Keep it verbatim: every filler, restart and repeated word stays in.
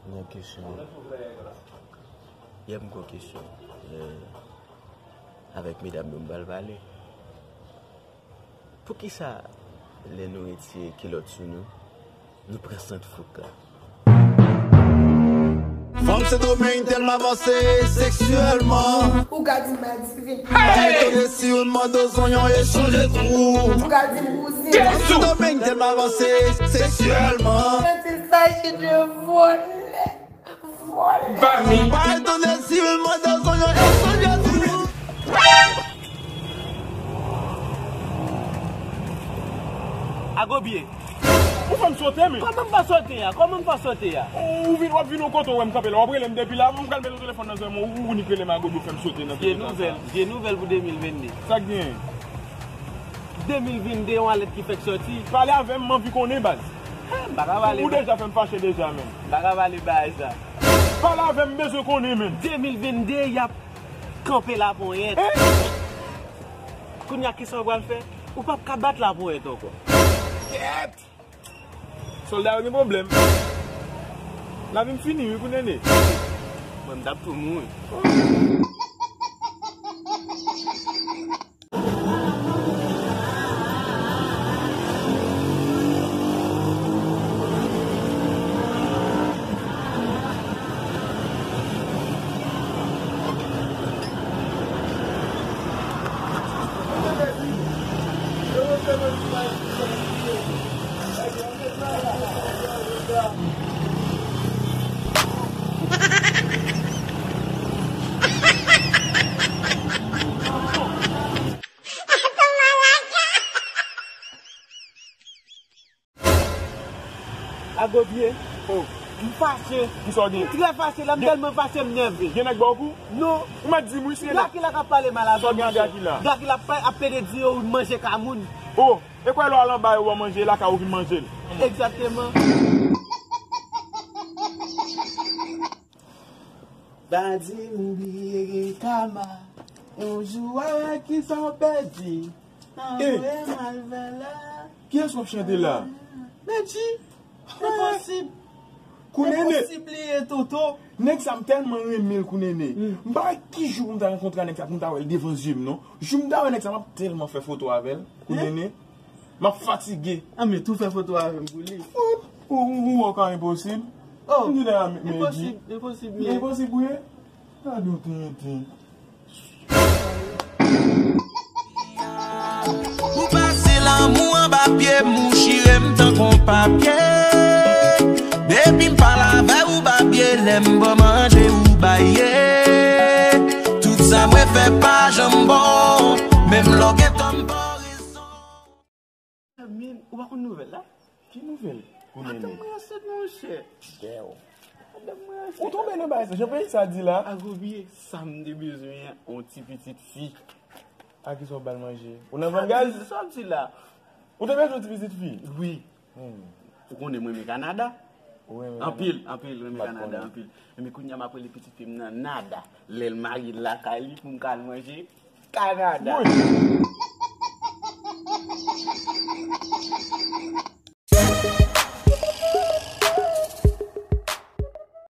Yon kesyon. Yè m gon kesyon. Eh, avèk medam yo m pral pale. Poukisa lè nou retire kilòt sou nou, nou pran sant fouk la? Fanm Sendomeng tèlman avanse seksyèlman. Ou ka di m adivin. Pa etone si youn mande w zonyon e chanje twou. Ou ka di m kouzin. Fanm Sendomeng tèlman avanse seksyèlman. Mwen se sache de vòlè. Vòlè. Pa etone si youn mande w zonyon e chanje twou. Agobye. Ou fè m sote, men. Kòman m fè sote a? Kòman m fè sote a? Ou vin, w ap vin yon kote, w wè m kanpe la. W ap rele m depi la, m pral mete telefòn nan zòrèy mwen, ou, ou nik rele m Agobye, ou fè m sote nan. Vye nouvèl, vye nouvèl pou de mil vennde. Sa k genyen? De mil vennde, yon alèt ki fèk sòti. Pale avè m, m anvi konnen, baz. Eh, m pa ka pale. Ou deja fè m fache deja, men. M pa ka pale bagay sa. Pale avè m, m bezwen konnen, men. De mil vennde, y ap kanpe laponyèt. Eh? Kounye a, kisa w pral fè? Ou p ap ka bat laponyèt ankò. Kèt! Sòlda yo gen pwoblèm. Lavi m fini, wi, pou Nene. Mwen, m t ap tou mouri. Agobye. Oh. M fache. Kisa w gen? M trè fache la, m tèlman fache, m nève. Gen nèg ba w kou? Non. Ou mèt di m wi, se la. Drakila k ap pale mal avè m. Kisa w gen ak Drakila? Drakila ap, ap pede di yo manje ka moun. Oh, e kwè lè w al anba yo ba w manje, e lakay ou vin manje l. Egzakteman. Pa di m bliye gen kama. Yon jou w a wè kisa w pèdi. Anvoye m al vè la. Kiyès w ap chante la? Medjy. Enposib. Kounene. Enposib bliye Toto. Nèg sa m tèlman renmen l, Kounene. M pa wè ki jou pou m ta rankontre a nèg sa pou m ta wè l devan zye m non. Jou m ta wè nèg sa, m ap tèlman fè foto avè l, Kounene. M ap fatige. Anben tou fè foto avè m pou li. Ou, ou, ou ankò enposib. Oh, m di la, Medjy. Enposib, enposib, enposib ou ye? Gade yon tenten. Ou pase lanmou anba pye m, ou chire m tankou papye. Depi m pale avè ou, babye, lè m ba w manje, ou baye. Tout sa mwen fè pa janm bon, menm lè w gen tò, m pa rezon. Min, ou pa konn nouvèl la? Ki nouvèl? Kounene. Madanm mwen ansent, monchè. Dèw. Madanm mwen ansent. Ou tonbe nan bagay sa, jan peyi sa di la. Agobye, sa m te bezwen an, yon ti pitit fi. A kisa w ba l manje? Ou nan vann gaz? Sa w di la? Ou te bezwen yon ti pitit fi? Wi. Hmm. Ou konnen mwen renmen Kanada. Ou renmen Kanada? Anpil, anpil, renmen Kanada, anpil. Enben kounye a m ap rele pitit fi m nan Nada. Lè l marye l lakay li pou m ka al manje Kanada. Wi.